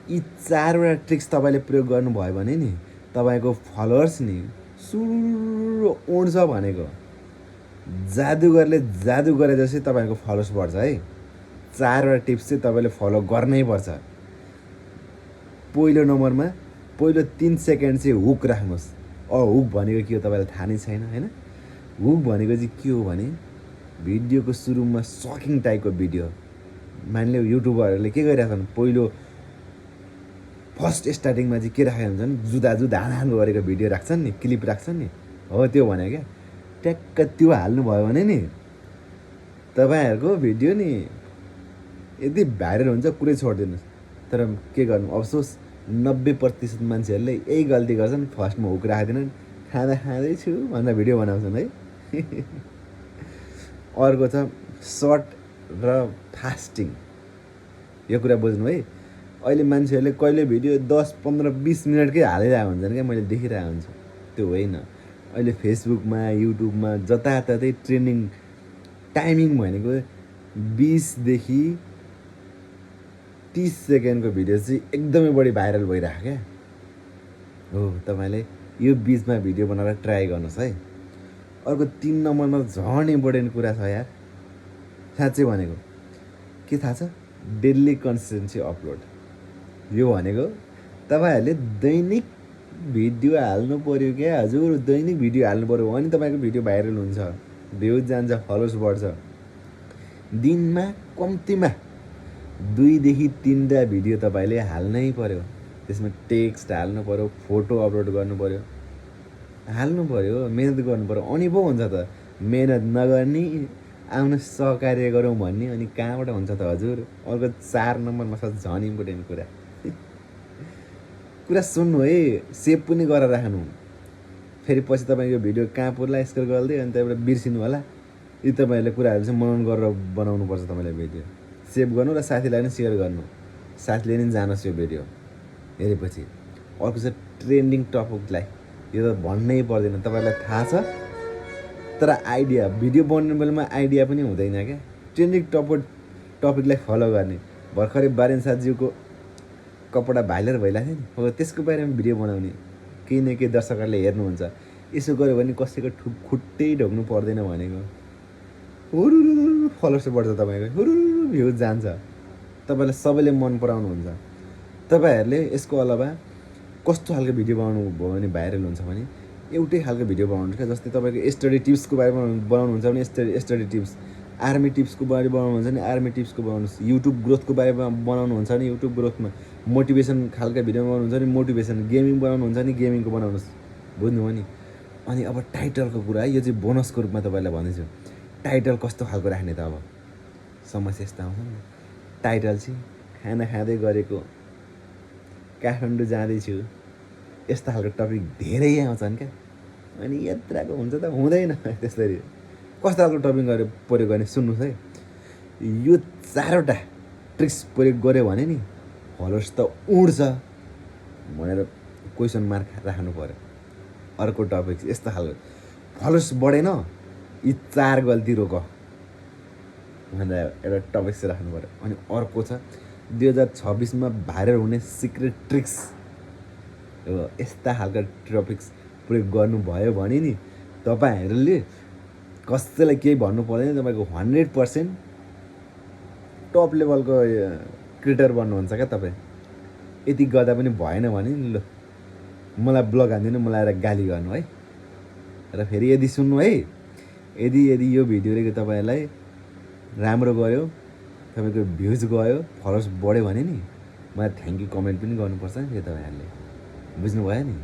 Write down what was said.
यी 4वटा ट्रिक्स तपाईँले प्रयोग गर्नुभयो भने नि तपाईँको फलोवर्स नि सुरु उड्छ भनेको। जादुगरले जादु गरे जस्तै तपाईँको फलोवर्स बढ्छ है। 4वटा टिप्स चाहिँ तपाईँले फलो गर्नै पर्छ। पहिलो नम्बरमा पहिलो 3 सेकेन्ड चाहिँ हुक राख्नुहोस्। हुक भनेको के हो तपाईँलाई थाहा नै छैन होइन। हुक भनेको चाहिँ के हो भने भिडियोको सुरुमा सकिङ टाइपको भिडियो, मानिलियो युट्युबरहरूले के गरिरहेको छन्, पहिलो फर्स्ट स्टार्टिङमा चाहिँ के राखेको हुन्छन्, जुदाजु धान गरेको भिडियो राख्छन् नि, क्लिप राख्छन् नि, हो त्यो भने क्या। ट्याक्क त्यो हाल्नुभयो भने नि तपाईँहरूको भिडियो नि यदि भाइरल हुन्छ कुरै छोडिदिनुहोस्। तर के गर्नु, अफसोस 90% मान्छेहरूले यही गल्ती गर्छन्, फर्स्टमा हुक राख्दैनन्, खाँदा खाँदैछु भनेर भिडियो बनाउँछन् है। अर्को छ सर्ट र फास्टिङ। यो कुरा बुझ्नु है। अहिले मान्छेहरूले कहिले भिडियो 10, 15, 20 मिनटकै हालिरहेको हुन्छन् क्या, मैले देखिरहेको हुन्छु। त्यो होइन। अहिले फेसबुकमा युट्युबमा जताततै ट्रेन्डिङ टाइमिङ भनेको 20 देखि 30 सेकेन्डको भिडियो चाहिँ एकदमै बढी भाइरल भइरहेको क्या हो। तपाईँले यो बिचमा भिडियो बनाएर ट्राई गर्नुहोस् है। अर्को 3 नम्बरमा झन् इम्पोर्टेन्ट कुरा छ यार, साँच्चै भनेको। के थाहा छ? Daily consistency upload. यो भनेको तपाईँहरूले दैनिक भिडियो हाल्नु पऱ्यो क्या हजुर। दैनिक भिडियो हाल्नु पऱ्यो अनि तपाईँको भिडियो भाइरल हुन्छ, भ्युज जान्छ, फलोवर्स बढ्छ। दिनमा कम्तीमा 2 देखि 3वटा भिडियो तपाईँले हाल्नै पऱ्यो। त्यसमा टेक्स्ट हाल्नु पऱ्यो, फोटो अपलोड गर्नु पऱ्यो, हाल्नु पऱ्यो, मेहनत गर्नु पऱ्यो। अनि पो हुन्छ त। मेहनत नगर्ने आउनु सहकार्य गरौँ भन्ने अनि कहाँबाट हुन्छ त हजुर। अर्को 4 नम्बरमा छ झन् इम्पोर्टेन्ट कुरा। कुरा सुन्नु है, सेभ पनि गरेर राख्नु। फेरि पछि तपाईँको भिडियो कहाँ पुर्ला स्क्रोल गर्दै अनि त्यहाँबाट बिर्सिनु होला। यी तपाईँहरूले कुराहरू चाहिँ मनन गरेर बनाउनुपर्छ। तपाईँले भिडियो सेभ गर्नु र साथीलाई पनि सेयर गर्नु, साथीले पनि जानोस् यो भिडियो हेरेपछि। अर्को छ ट्रेन्डिङ टपिकलाई। यो त भन्नै पर्दैन, तपाईँलाई थाहा छ। तर आइडिया भिडियो बनाउने बेलामा आइडिया पनि हुँदैन क्या। ट्रेन्डिङ टपिकलाई फलो गर्ने। भर्खरै बारेन साथीको कपडा भाइरल भइरहेको थियो नि, हो त्यसको बारेमा भिडियो बनाउने। केही न केही दर्शकहरूले हेर्नुहुन्छ। यसो गऱ्यो भने कसैको खुट्टै ढोक्नु पर्दैन भनेको। हुरुरु फलोवर्स बढ्छ तपाईँको, हुरुरु भ्युज जान्छ। तपाईँलाई सबैले मन पराउनुहुन्छ। तपाईँहरूले यसको अलावा कस्तो खालको भिडियो बनाउनु भयो भने भाइरल हुन्छ भने एउटै खालको भिडियो बनाउनुहोस् क्या। जस्तै तपाईँको स्टडी टिप्सको बारेमा बनाउनुहुन्छ भने स्टडी टिप्स, आर्मी टिप्सको बारे बनाउनुहुन्छ भने आर्मी टिप्सको बनाउनुहोस्, युट्युब ग्रोथको बारेमा बनाउनुहुन्छ भने युट्युब ग्रोथमा, मोटिभेसन खालका भिडियो बनाउनुहुन्छ भने मोटिभेसन, गेमिङ बनाउनुहुन्छ भने गेमिङको बनाउनुहोस्। बुझ्नुभयो नि। अनि अब टाइटलको कुरा है, यो चाहिँ बोनसको रूपमा तपाईँलाई भन्दैछु। टाइटल कस्तो खालको राख्ने त? अब समस्या यस्तो आउँछ नि। टाइटल चाहिँ खाना खाँदै गरेको, काठमाडौँ जाँदैछु, यस्ता खालको टपिक धेरै आउँछन् क्या। अनि यात्राको हुन्छ त हुँदैन त्यसरी। कस्तो खालको टपिक गरेर प्रयोग गर्ने सुन्नुहोस् है। यो 4वटा ट्रिक्स प्रयोग गऱ्यो भने नि फलोवर्स त उड्छ भनेर क्वेसन मार्क राख्नु पऱ्यो। अर्को टपिक यस्तो खालको, फलोवर्स बढेन यी 4 गल्ती रोक भनेर एउटा टपिक चाहिँ राख्नु पऱ्यो। अनि अर्को छ 2026मा भाइरल हुने सिक्रेट ट्रिक्स। यस्ता खालका टपिक्स प्रयोग गर्नुभयो भने नि तपाईँहरूले कसैलाई केही भन्नु पर्दैन। तपाईँको 100% टप लेभलको क्रिएटर बन्नुहुन्छ क्या तपाईँ। यति गर्दा पनि भएन भने नि ल मलाई ब्लग हानिदिनु, मलाई आएर गाली गर्नु है। र फेरि यदि सुन्नु है, यदि यो भिडियोले तपाईँलाई राम्रो गऱ्यो, तपाईँको भ्युज गयो, फलोवर्स बढ्यो भने नि मलाई थ्याङ्क यू कमेन्ट पनि गर्नुपर्छ नि फेरि तपाईँहरूले। बुझ्नुभयो नि।